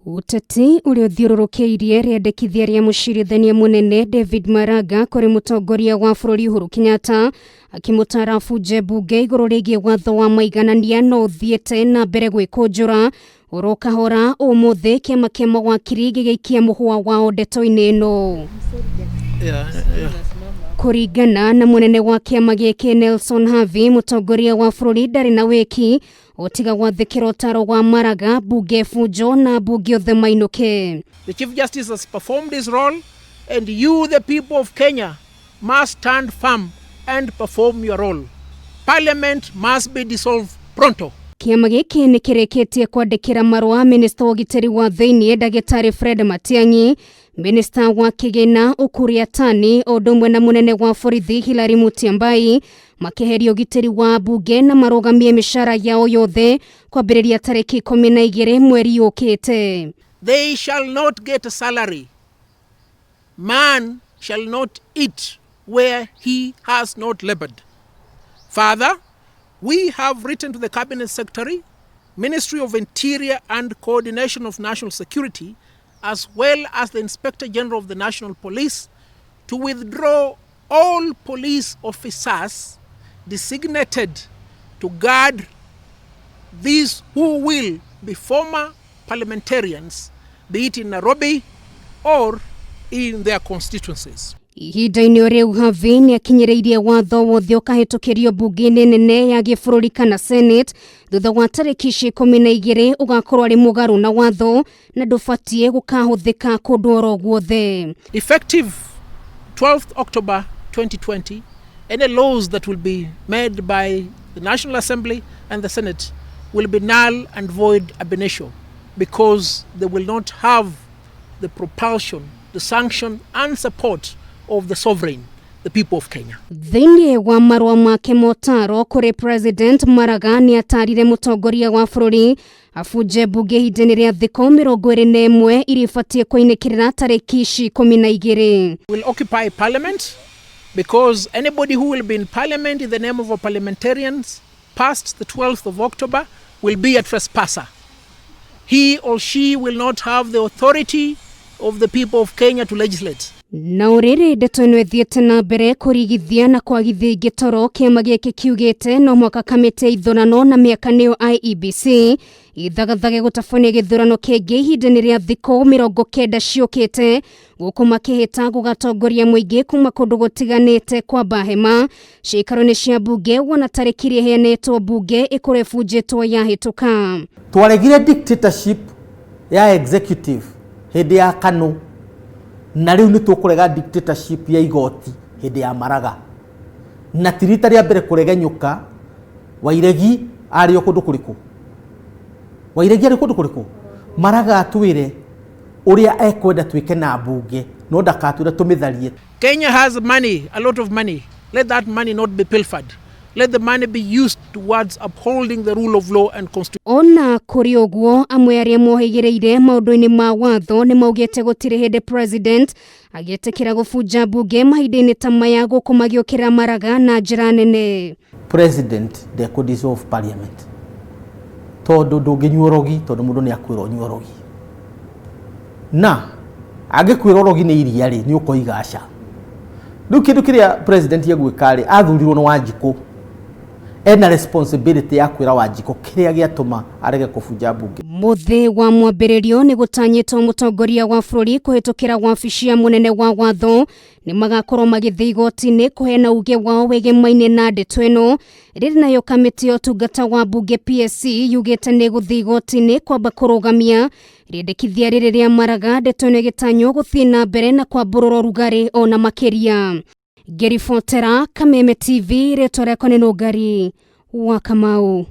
Ũteti ũrĩa ũthiũrũrũkĩirie rĩendekithia rĩa mũcirithania mũnene David Maraga kũrĩ mũtongoria wa bũrũri Uhuru Kenyatta akĩmũtara abunje mbunge igũrũ rĩgiĩ watho wa maiganania no ũthiĩte na mbere gwĩkũnjũra oro kahora. Ũmũthĩ kĩama kĩa mawakiri gĩgĩikia mũhũa wao ndeto-inĩ ĩno. Kũringana na mũnene wa kĩama gĩkĩ Nelson Havi, mũtongoria wa bũrũri ndarĩ na wĩki ũtiga gwathĩkĩra ũtaro wa Maraga, mbunge bunjo na mbunge othe mainũke. The Chief Justice has performed his role, and you, the people of Kenya, must stand firm and perform your role. Parliament must be dissolved pronto. Kĩama gĩkĩ nĩ kĩrĩkĩtie kwandĩkĩra marũa minista wa ũgitĩri wa thĩinĩ ndagĩtarĩ Fred Matiang'i, minista wa kĩgĩna Ukur Yatani, o ũndũ ũmwe na mũnene wa borithi Hilary Mutyambai, makeheria ũgitĩri wa mbunge na marũgamie mĩcara yao yothe kwambĩrĩria tarĩki 12 mweri ũkĩte. They shall not get a salary. Man shall not eat where he has not labored. Further, we have written to the Cabinet Secretary, Ministry of Interior and Coordination of National Security, as well as the Inspector General of the National Police, to withdraw all police officers designated to guard these who will be former parliamentarians, be it in Nairobi or in their constituencies. Ihinda-inĩ o rĩu, Havi nĩ akinyĩrĩirie watho wothe ũkahĩtũkĩrio mbunge-inĩ nene ya gĩbũrũri kana Senate thutha wa tarĩki ici 12 ũgakorwo arĩ mũgarũ na watho na ndũbatiĩ gũkahũthĩka kũndũ oro guothe. Effective 12th October 2020, any laws that will be made by the National Assembly and the Senate will be null and void ab initio because they will not have the propulsion, the sanction and support of the sovereign, the people of Kenya. Thĩinĩ wa marũa make motaro kũrĩ President Maraga, nĩ atarire mũtongoria wa bũrũri abunje mbunge ihinda-inĩ rĩa thikũ 21 iria ibatiĩ kũinĩkĩrĩra tarĩki ici 12. Will occupy parliament because anybody who will be in parliament in the name of a parliamentarians past the 12th of October will be a trespasser. He or she will not have the authority of the people of Kenya to legislate. Na ũrĩrĩ ndeto ĩno ĩthiĩte na mbere kũrigithia na kwagithia ingĩ toro, kĩama gĩkĩ kiugĩte no mwaka kamĩtĩ ya ithurano na mĩaka nĩyo IEBC ithagathage gũtabania gĩthurano kĩngĩ ihinda-inĩ rĩa thikũ 90 ciũkĩte, gũkũ makĩhĩta gũgatongoria mũingĩ kuma kũndũ gũtiganĩte kwamba hema ciikaro-inĩ cia mbunge wona tarĩki iria iheanĩtwo mbunge ĩkorwo ĩbunjĩtwo yahĩtũka. Twaregire dictatorship ya executive hĩndĩ ya KANU, na rĩu nĩ tũkũrega dictatorship ya igoti hĩndĩ ya Maraga. Na ti rita rĩa mbere kũregenyũka. Wairegi arĩ o kũndũ kũrĩkũ? Wairegi arĩ kũndũ kũrĩkũ? Maraga atwĩre ũrĩa ekwenda twĩke na mbunge, no ndakatwĩre tũmĩtharie. Kenya has money, a lot of money. Let that money not be pilfered. Let the money be used towards upholding the rule of law and constitution. Ona kũrĩ ũguo, amwe arĩa mohĩgĩrĩire maũndũ-inĩ ma watho nĩ maugĩte gũtirĩ hĩndĩ president agĩtĩkĩra gũbunja mbunge mahinda-inĩ ta maya, gũkũ magĩũkĩra Maraga na njĩra nene. President ndekũ dissolve parliament tondũ ndũngĩnyua ũrogi, tondũ mũndũ nĩ akwĩra ũnyua ũrogi, na angĩkwĩra ũrogi nĩ iria rĩ, nĩ ũkoiga aca. Rĩu kĩndũ kĩrĩa president egwĩka rĩ, athurirwo nĩ Wanjikũ, ena responsibility ya kwĩra Wanjikũ kĩrĩa gĩatũma arege kũbunja mbunge. Mũthĩ wa mwambĩrĩrio nĩ gũtanyĩtwo mũtongoria wa bũrũri kũhĩtũkĩra wabici ya mũnene wa watho nĩ magakorwo magĩthiĩ igoti-inĩ kũheana uge wao wĩgemaine na ndeto ĩno. Rĩrĩ nayo kamĩtĩ ya ũtungata wa mbunge PSC yugĩte nĩ gũthiĩ igoti-inĩ kwamba kũrũgamia rĩendekithia rĩrĩ rĩa Maraga. Ndeto ĩno ĩgĩtanywo gũthiĩ na mbere na kwambũrũra ũrugarĩ ona makĩria. Ngĩribotera Kameme TV, rĩtwa rĩakwa nĩ Nũngari wa Kamau.